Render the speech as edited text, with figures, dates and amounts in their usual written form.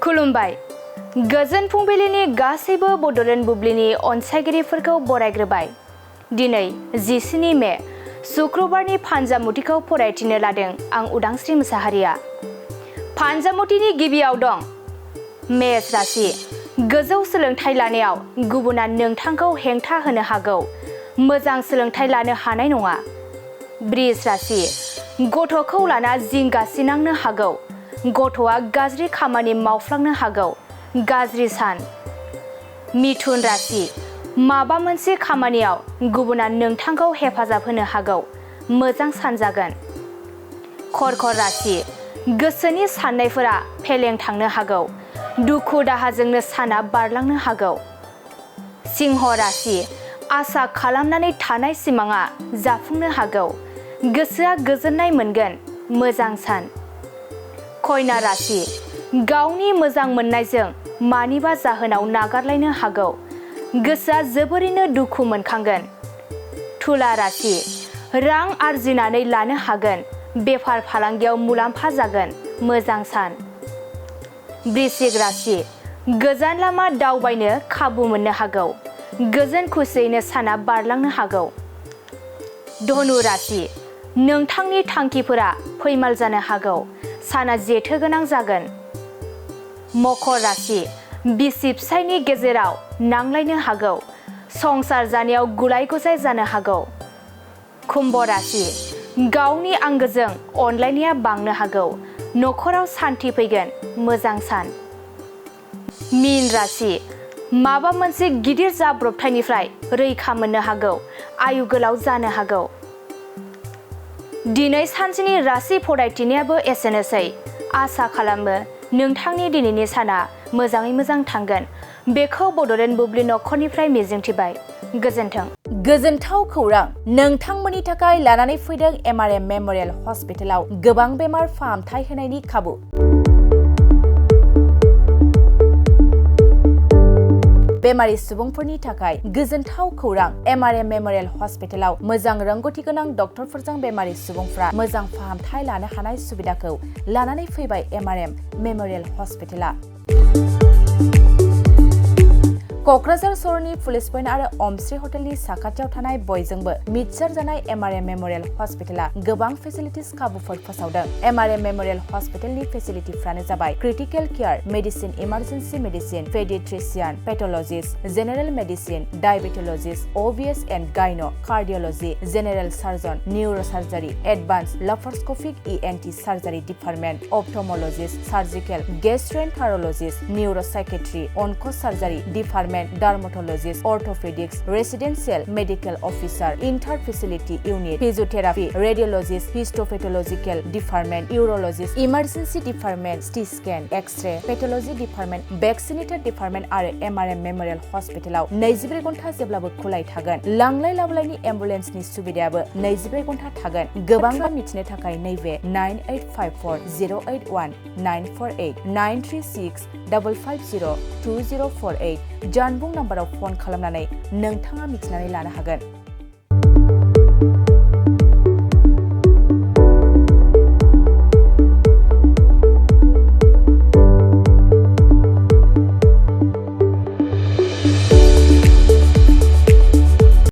खुलुमबाय गोजोन फुंबिलिनि गासैबो बड'लेण्ड बुब्लिनि अनसायगिरिफोरखौ बरायग्रोबाय। दिनै 17 मे शुक्रबारनि फानजामुथिखौ फरायथिनो लादों आं उदांस्रि मुसाहारिया। फानजामुथिनि गिबियाव दं मेष राशि। गोजौ सोलोंथाइ लानायाव गुबुना नोंथांखौ हेंथा होनो हागौ, मोजां सोलोंथाइ लानो हानाय नङा। वृष राशि। गथ'खौ लाना जिंगासिनांनो हागौ, गथ'आ गाज्रि खामानि मावफ्लांनो हागौ, गाज्रि सान। मिथुन राशि। माबा मोनसे खामानियाव गुबुना नोंथांखौ हेफाजाब होनो हागौ, मोजां सान जागोन। कर्कट राशि। गोसोनि साननायफोरा फेलें थांनो हागौ, दुखु दाहाजोंनो साना बारलांनो हागौ। सिंह राशि। आसा खालामनानै थानाय सिमाङा जाफुंनो हागौ, गोसोआ गोजोननाय मोनगोन, मोजां सान। कन्या राशि। गावनि मोजां मोननायजों मानिबा जाहोनाव नागारलायनो हागौ, गोसोआ जोबोरैनो दुखु मोनखांगोन। तुला राशि। रां आरजिनानै लानो हागोन, बेफार फालांगियाव मुलाम्फा जागोन, मोजां सान। वृश्चिक राशि। गोजान लामा दावबायनो खाबु मोननो हागौ, गोजोन खुसियैनो साना बारलांनो हागौ। धनु राशि। नोंथांनि थांखिफोरा फैमाल जानो हागौ, साना जेथो गोनां जागोन। मकर राशि। बिसि फिसायनि गेजेराव नांलायनो हागौ, संसार जानायाव गुलाय गुजाय जानो हागौ। कुम्भ राशि। गावनि आंगोजों अनलायनाया बांनो हागौ, नखराव सान्थि फैगोन, मोजां सान। मीन राशि। माबा मोनसे गिदिर जाब्रबथायनिफ्राय रैखा मोननो हागौ, आयु गोलाव जानो हागौ। दिनै सानसेनि राशि फरायथिनायाबो एसेनोसै। आसा खालामो नोंथांनि दिनैनि साना मोजाङै मोजां थांगोन, बेखौ बड'लेण्ड बुब्लि नखरनिफ्राय मिजिंथिबाय। गोजोन्थों। गोजोनथाव खौरां, नोंथांमोननि थाखाय लानानै फैदों MRM मेम'रियेल हस्पिटालाव गोबां बेमार फाहामथाय होनायनि खाबु। बेमारि सुबुंफोरनि थाखाय गोजोनथाव खौरां, MRM मेम'रियेल हस्पिटालाव मोजां रोंग'थि गोनां डक्टरफोरजों बेमारि सुबुंफ्रा मोजां फाहामथाय लानो हानाय सुबिदाखौ लानानै फैबाय MRM मेम'रियेल हस्पिटाला। क'क्राझार सहरनि पुलिस पइन्ट आरो अमश्री हटेलनि साखाथियाव थानाय बयजोंबो मिथिसार जानाय MRM मेम'रियेल हस्पिटाला गोबां फेसिलिटिस खाबुफोर फोसावदों। MRM मेम'रियेल हस्पिटालनि फेसिलिटिफ्रानो जाबाय critical care, medicine, emergency medicine, paediatrician, pathologist, general medicine, diabetologist, OBS and gynae, cardiology, general surgeon, neuro surgery, advance laparoscopic ENT surgery department, ophthalmologist, surgical, gastroenterologist, neuro psychiatry, onco' surgery department, dermatologist, orthopaedics, residential medical officer, inter facility unit, physiotherapy, radiologist, histopathological department, urologist, emergency department, CT scan, X-ray, pathology department, vaccinator department आरो MRM memorial हस्पिटालाव 24 घन्टा जेब्लाबो खुलाय थागोन। लांलाय लाबोलायनि एम्बुलेन्सनि सुबिदायाबो 24 घन्टा थागोन। गोबां मिथिनो थाखाय नैबे 9854 081 948 936 550 2048 जानबुं नाम्बाराव फन खालामनानै नोंथाङा मिथिनानै लानो हागोन।